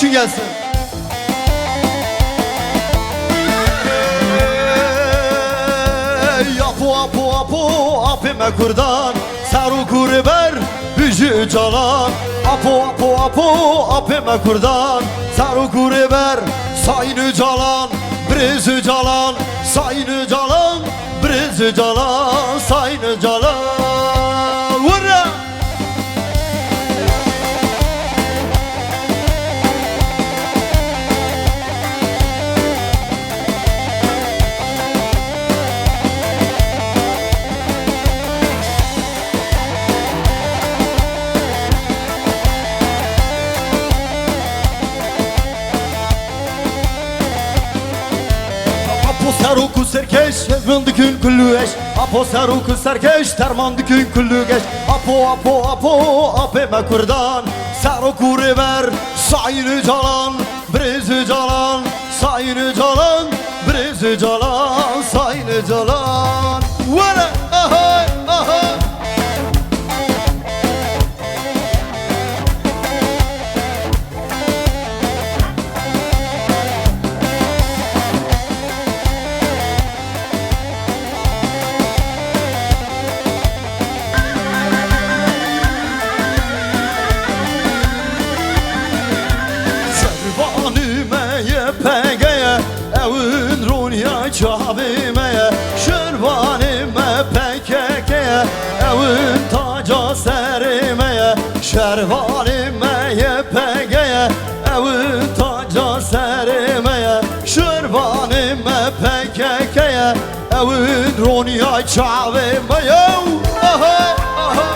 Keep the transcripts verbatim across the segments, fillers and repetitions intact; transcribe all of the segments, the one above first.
Çi gelsin? Ey, apo, apo, apo, apê me kurdan, serok û rêber, bijî Ocalan. Apo, apo, apo, apê me kurdan, serok û rêber, Sayın Ocalan, birêz Ocalan, Sayın Ocalan, birêz Ocalan, Sayın Ocalan. Were! Apo serok û serkeş, hevin dikin kullu eş. Apo serok û serkeş, derman dikin kullu geş. Apo, apo, apo, apê me kurdan, serok û rêber, Sayın Ocalan, birêz Ocalan, Sayın Ocalan, birêz Ocalan, Sayın Ocalan. Were, aha, aha. Şervanê me ye P G ye, ew in roniya çavê me ye. Şervanê me P K K ye, ew in taca serê me ye. Şervanê me ye P G ye, ew in taca serê me ye. Şervanê me P K K ye, ew in roniya çavê me ye. Aha, aha.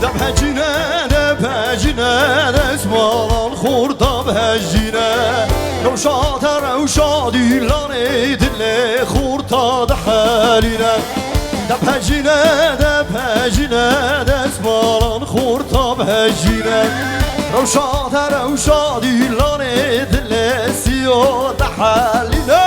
Debhecîne, debhecîne, destmalan xorta bihecîne. Rewşa te rewşa dîlanê dilê xorta dihelîne. Debhecîne, debhecîne, destmalan xorta bihecîne. Rewşa te rewşa dîlanê dilê siyo dihelîne.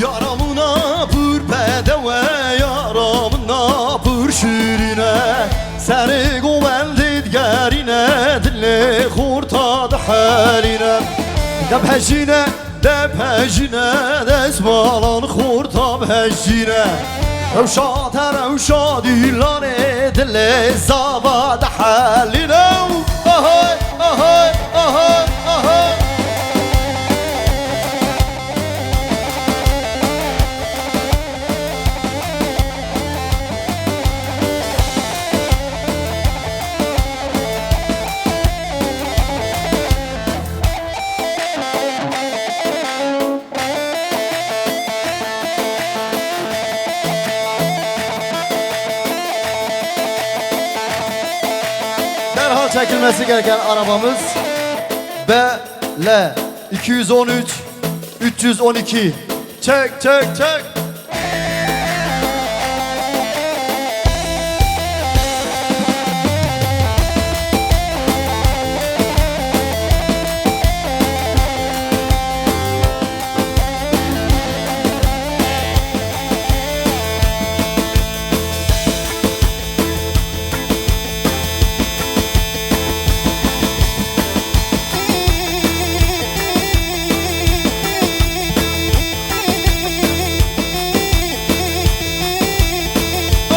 Yara min a pir bedew e, yara min a pir şîrîn e. Serê govendê digerîne, dilê xorta dihelîne. Debhecîne, debhecîne, destmalan xorta bihecîne. Rewşa te rewşa dîlanê, dilê zava dihelîne. Ahay, ahay, ahay, ahay. Derhal çekilmesi gereken arabamız B L iki yüz on üç üç yüz on iki. Çek, çek, çek.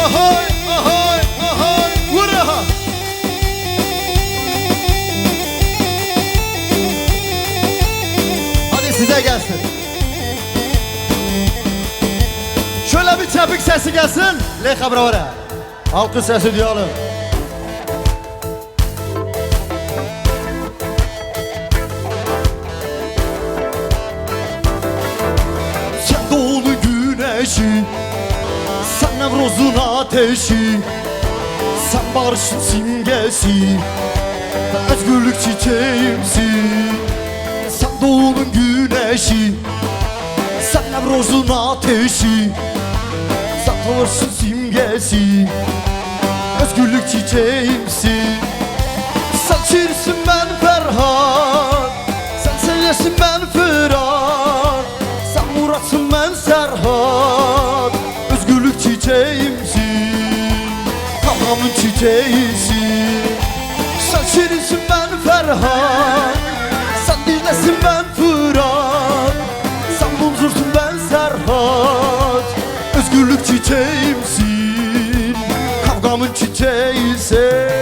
Ahay, ahay, ahay, were ha. Hadi size gelsin. Şöyle bir tepik sesi gelsin. Lê xebra were. Alkış sesi duyalım. Eşî, sen Newrozun ateşi, sen barışın simgesi, özgürlük çiçeğimsin, sen doğunun güneşi, sen Newrozun ateşi, sen barışın simgesi, özgürlük çiçeğimsin. Sen Şirinsin, ben Ferhat, sen Sevdesin, ben Fırat, sen Murat'sın, ben Serhat, özgürlük çiçeğimsin, kavgamın çiçeğisin. Sen Şirinsin, ben Ferhat, sen Dicle'sin, ben Fırat, sen Munzur'sun, ben Serhat, özgürlük çiçeğimsin, kavgamın çiçeğisin.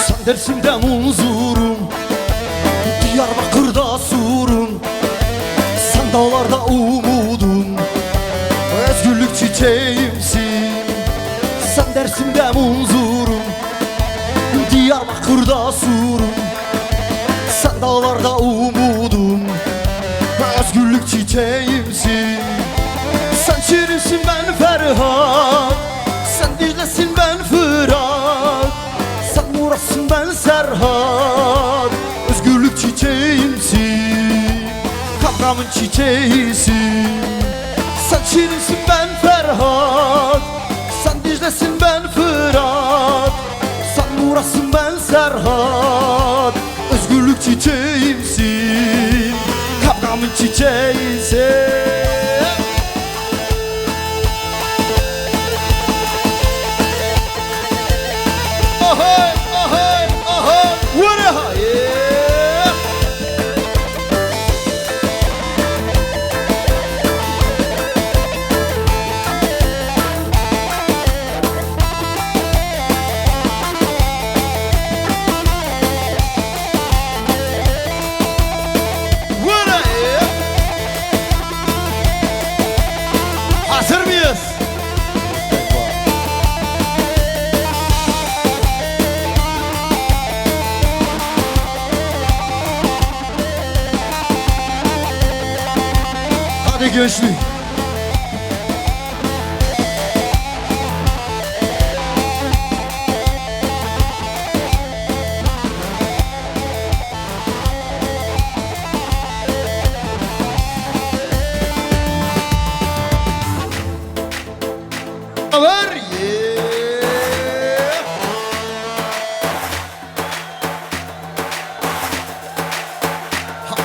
Sen Dersim'de Munzur'um, Diyarbakır'da Sur'um, sen dağlarda umudum, özgürlük çiçeğimsin. Sen Dersim'de Munzur'um, Diyarbakır'da Sur'um, sen dağlarda umudum, özgürlük çiçeğimsin. Sen Şirinsin, ben Ferhat, sen Dicle'sin, ben Fırat, sen Murat'sın, ben Serhat, özgürlük çiçeğimsin, kavgamın çiçeğisin. Sen Şirinsin, ben Ferhat, sen Dicle'sin, ben Fırat, sen Murat'sın, ben Serhat, özgürlük çiçeğimsin, kavgamın çiçeğisin. Ahay, ahay, ahay, were hayê. Were. Hazır mıyız? Hadi güçlü. Haber ye. Ha-,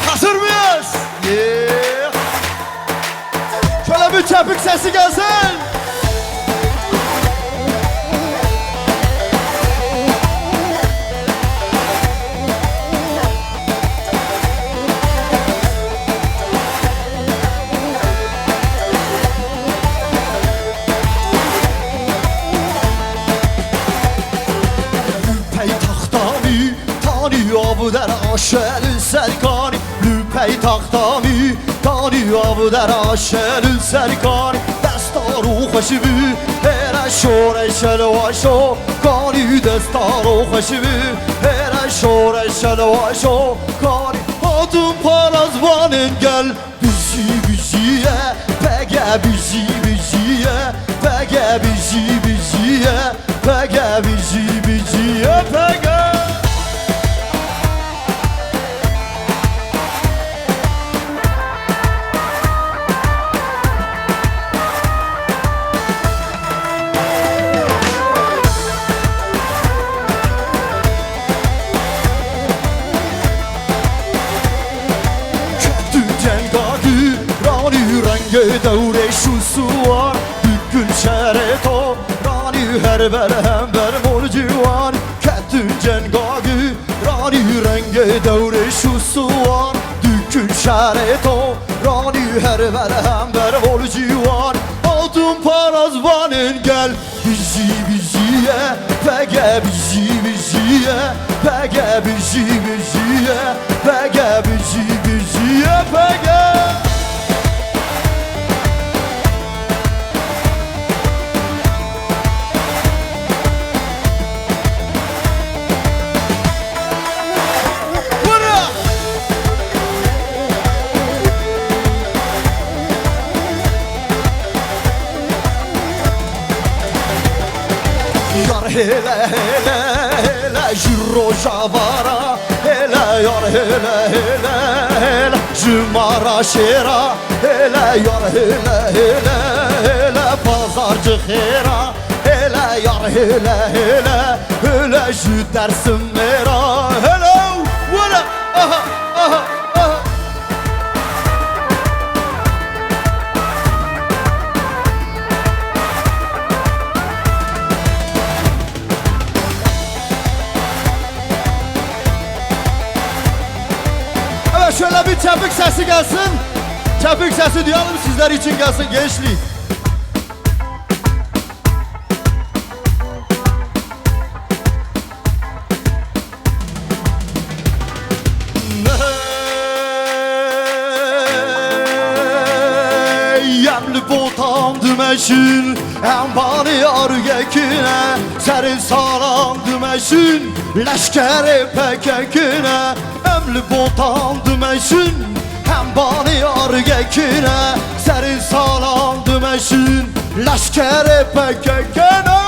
hazır mıyız? Yeah. Şöyle bir çepik sesi gelsin. Peytaxta mî tanî av der aşel serkanî. Lü peytaxta mî tanî av der aşel serkanî. Destaro xweş bi, hêre şore şelwa şo kanî. Destaro xweş bi, hêre şore şelwa şo kanî. Hatun parazvanên gel. Bijî, bijî ye, pege, bijî, bijî ye, pege, bijî, bijî ye, pege, bijî, bijî ye, pege. Ketin cenga gûranî rengê dewrêş û siwan, dikil şerê to ranî her ber hember mol ciwan. Ketin cenga gûranî rengê dewrêş û siwan, dikil şerê to ranî her ber hember mol ciwan. Razvanên gel, bijî, bijî ye, pege, bijî, bijî ye, pege, bijî, bijî ye, pege, bijî, bijî ye, pege. Yar hêle, hêle, hêle, ji Rojava re, hêle, yar hêle, hêle, hêle, ji Maraşê re, hêle, yar hêle, hêle, hêle, Pazarcixê re, hêle, yar hêle, hêle, hêle, ji Dêrsimê re, hêle, were, aha, aha, aha. Evet, şöyle bir tebrik sesi gelsin. Tebrik sesi duyalım, sizler için gelsin gençlik. Ey, em li Botan dimeşin, em balê argekine, serê salan dimeşin, leşkerê P K K ne. Em li Botan dimeşin, em balê argekine, serê salan dimeşin, leşkerê P K K ne.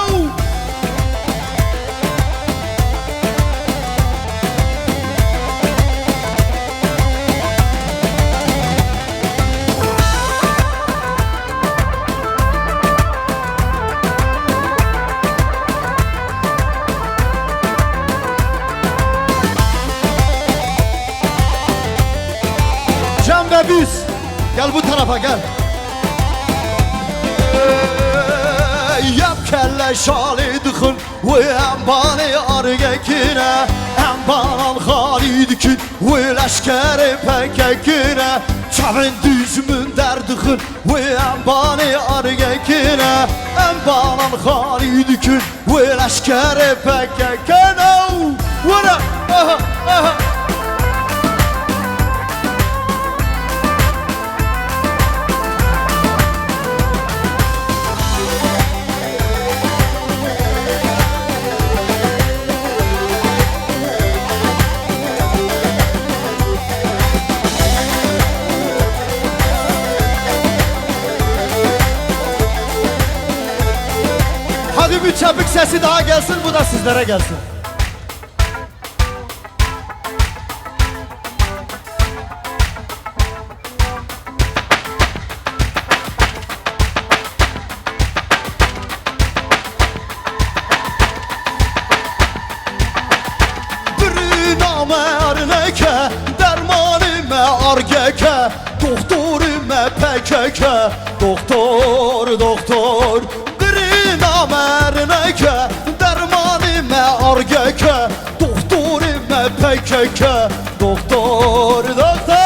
Cem ve biz. Gel bu tarafa, gel. Yap kelle şalê dixin. Wê em balê argekine, em balan xalî dikin, wê leşkerê P K K ne, çavên dijmin derdixin, wê em balê argekine, em balan xalî dikin, wê leşkerê P K K ne. Were, aha, aha. Hadi bir çapık sesi daha gelsin, bu da sizlere gelsin. Birîna me arneke, dermanê me argeke, doktorê me P K K, doktor, doktor. Birîna me arneke, dermanê me argeke, doktorê me P K K, doktor, doktor.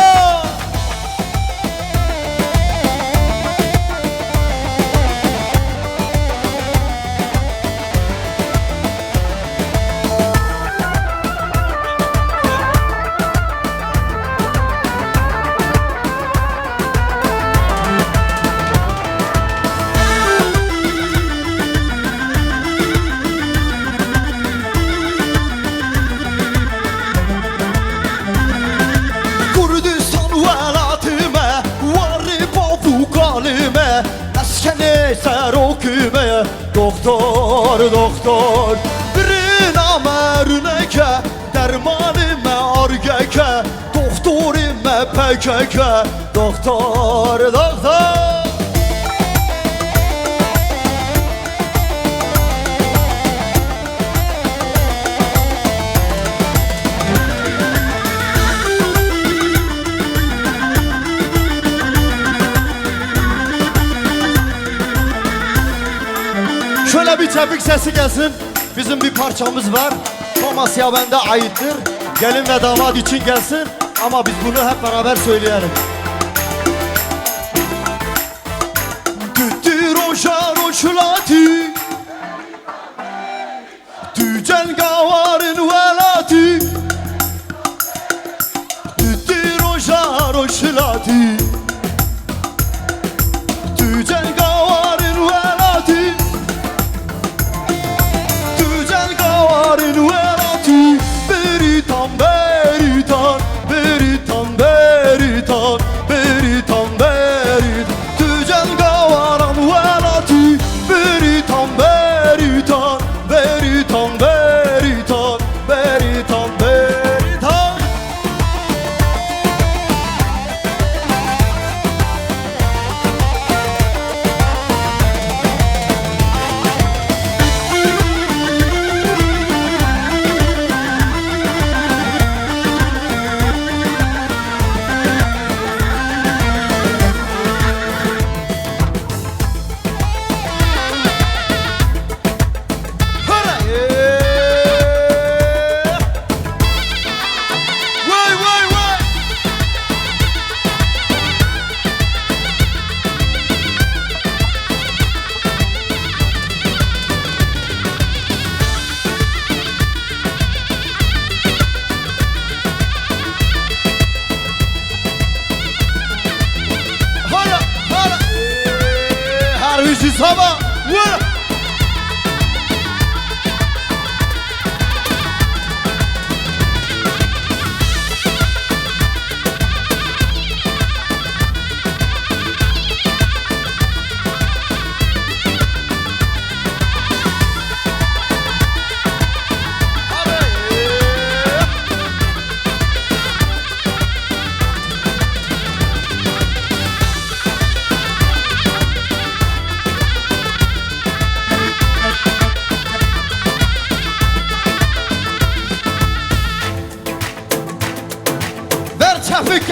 Kurdistan welatê me, warê bav û kalê me, meskenê serokê me, doktor, doktor. Birîna me rûneke, dermanê me argeke, doktorê me P K K, doktor, doktor. Şöyle bir tebrik sesi gelsin. Bizim bir parçamız var. Thomas ya bende aittir. Gelin ve damat için gelsin. Ama biz bunu hep beraber söyleyelim. Dûtî roja roj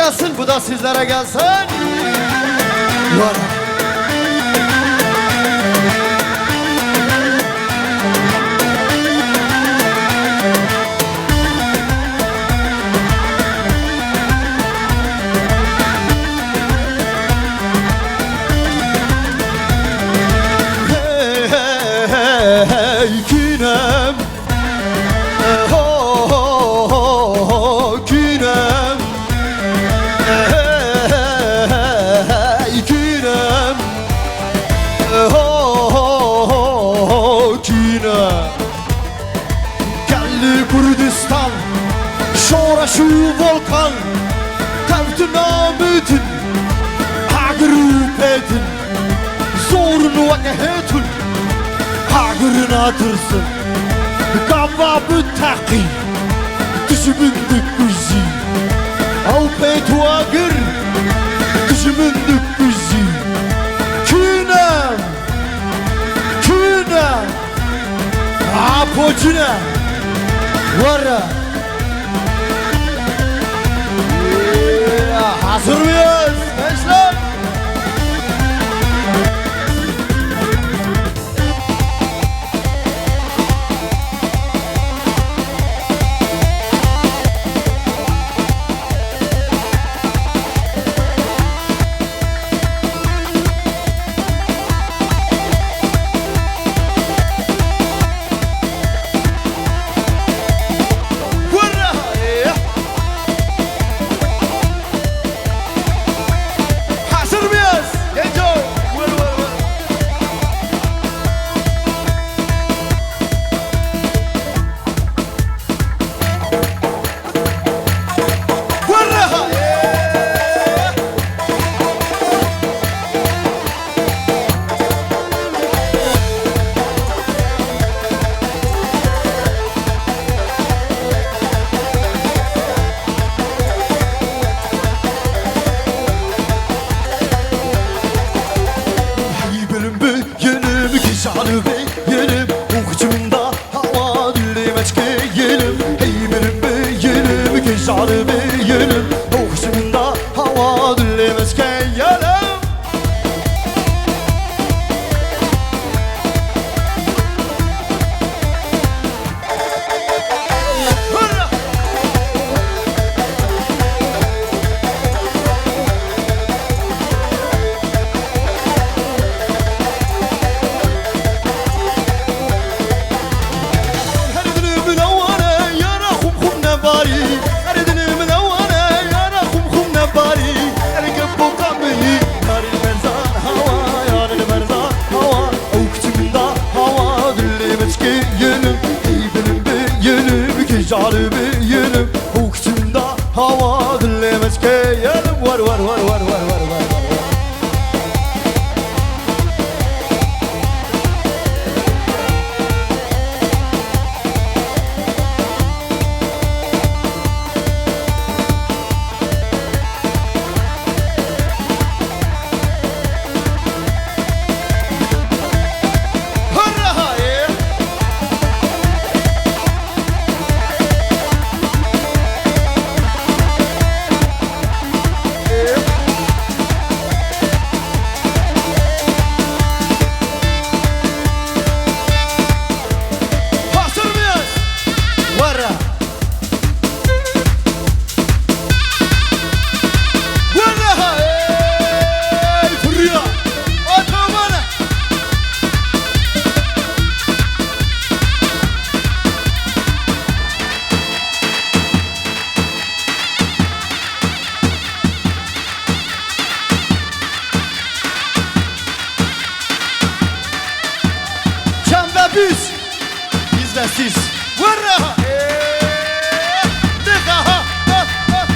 Gelsin, bu da sizlere gelsin. Var. Hey, hey, hey, hey, Kinem. Ho, ho, ho, ho, ho, Kinem. Hey, hey, hey, hey, Kinem. Ho, ho, ho, ho, Kinem. Gelî Kurdistan, şoreş û volkan, tevdin amitin, agir û pêtin, zorin weke hêtin, agir natirsin, gava bi teqî, dijmin dikujî, ew pêt û agir, dijmin dikujî. Kî ne? Kî ne? Apo çi ne? Were. Hazır mıyız gençler? Hazır mıyız? Genco. Vur, vur, vur. Hey birim bi yenim, ki şanı be yenim, o kıçımda Hawa dilê me çike yelim, hey birim bi yelim, ki şanı be yelim, o kıçımda hawa dilê me çike yelim. Her dilim lawane yara xum xum nebarî. Her dilim lawane yara xum xum nebarî. Erge boka minî yarî berzan hawa, yarî berzan hawa. Ew kiçim da hawa, dilê me çike yenim. Ey bilim bi yenim, ki carî bi yenim. Ew kiçim da hawa, dilê me çike yenim. War, war, war. Hazır mıyız? Wara. Wara. Ey, fırya. Atamana. Çembe biz, biz de siz. Vurra! Ee, dıka ha, ha, ha.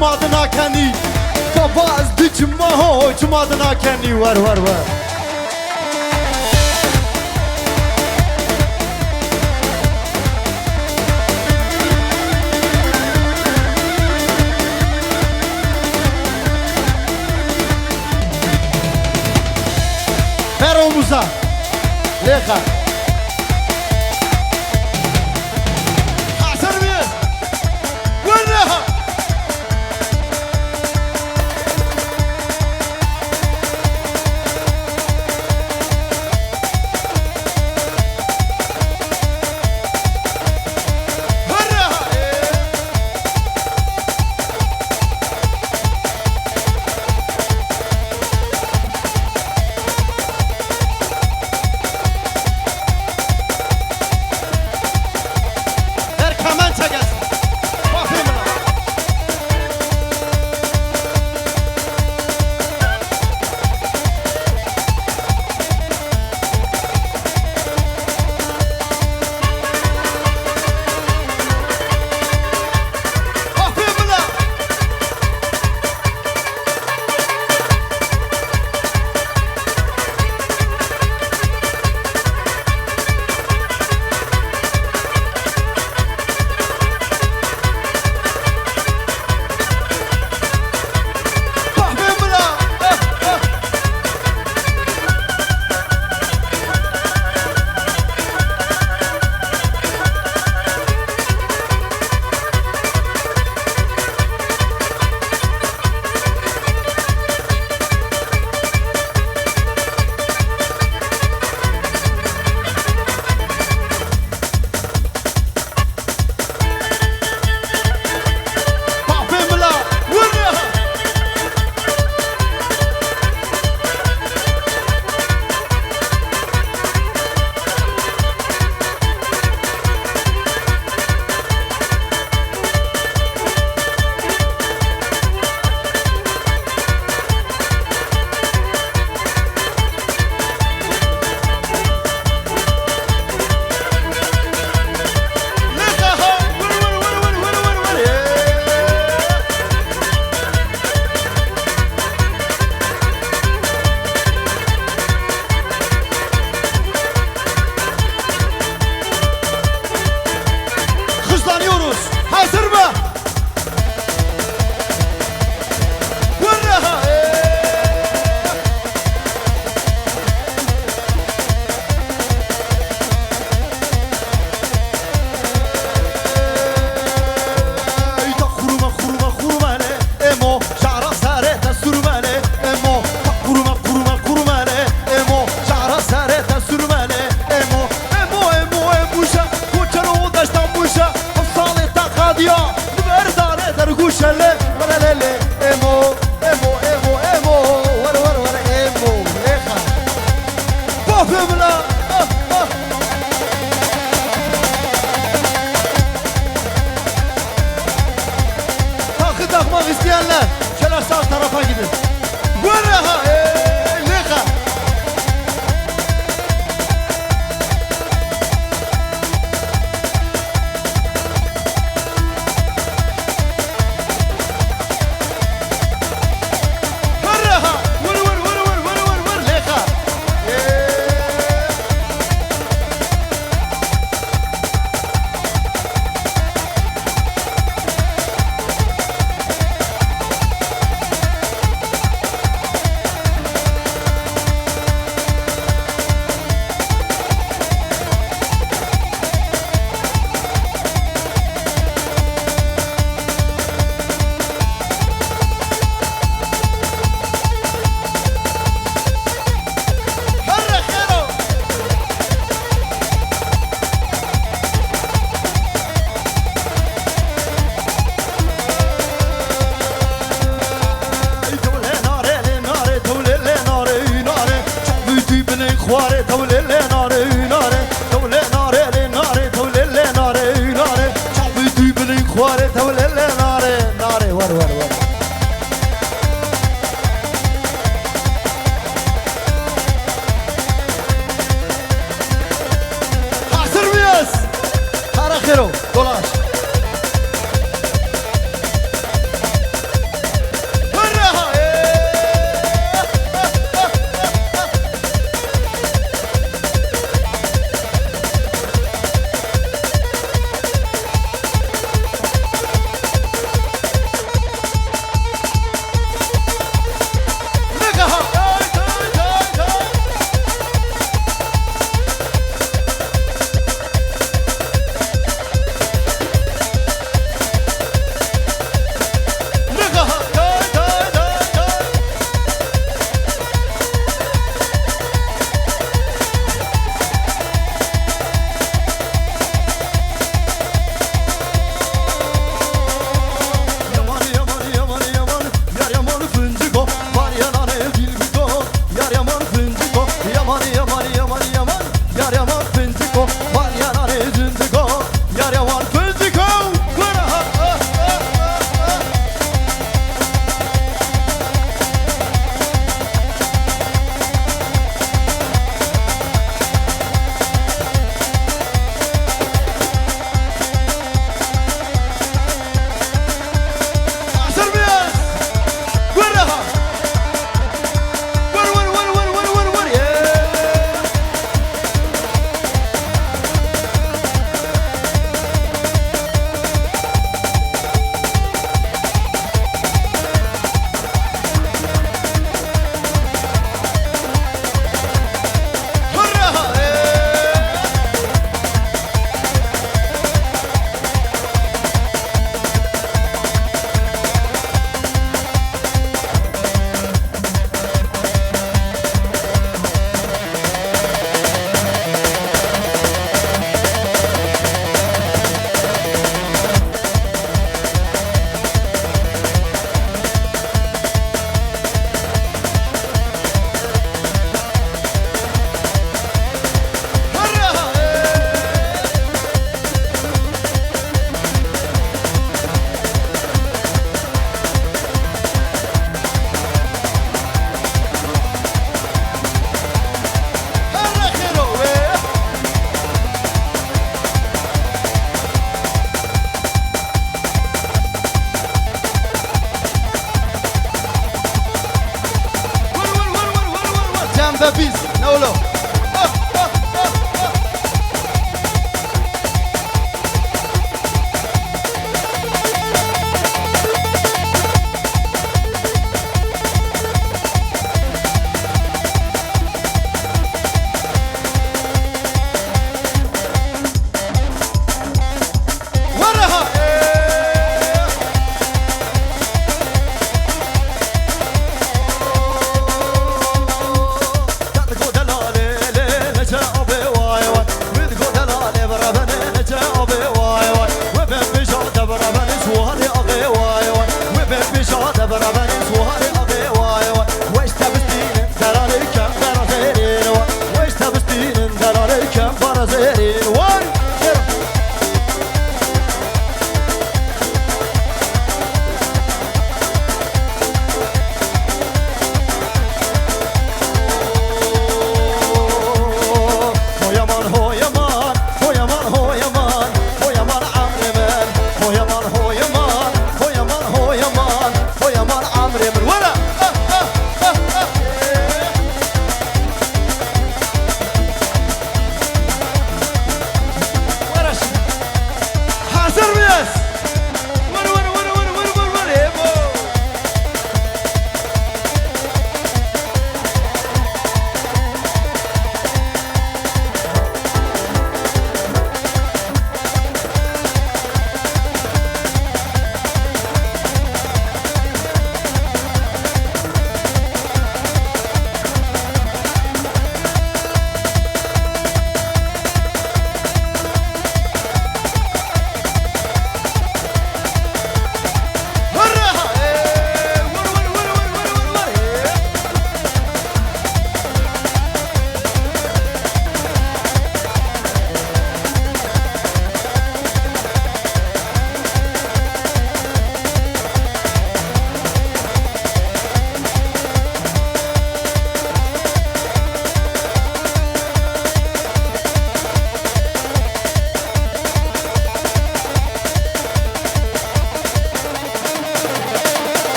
Çima dinakenî? Baba, ez diçim ho, çima dinakenî? Wer, wer, wer. Bero muza. Lêxa. Hazir miyiz? Wurna! Hurra! Her kemençe gelsin. Bafê min e. Bafê min e. Bafê min e. Bafê min e. Wurna! Hızlanıyoruz. Hazır mı? Hurra! Ey, ta xurma, xurma, xurma le, emo, şara sare ta surma le, emo, ta xurma, xurma, xurma le, emo, şara sare ta surma le, emo, emo, emo, emo, şa, koçero daşta muşa, salê ta qadiya, li ber dare dergûşe le, were le le, emo, emo, emo, emo, were, were, were, emo, lêxa. Bafê min e, ah, ah. Takı takmak isteyenler şöyle sağ tarafa gidin. Were ha, ey, lêxa. Were ha, were, were, lêxa. Ey. Xwarê tewlê lê nare, nare, tewlê nare, lê nare, tewlê lê nare, nare, çavê dû bilî xwarê tewlê lê nare, nare, wer, wer, wer. Hazır mıyız? Kara xêro, dolaş. Biz, ne ola?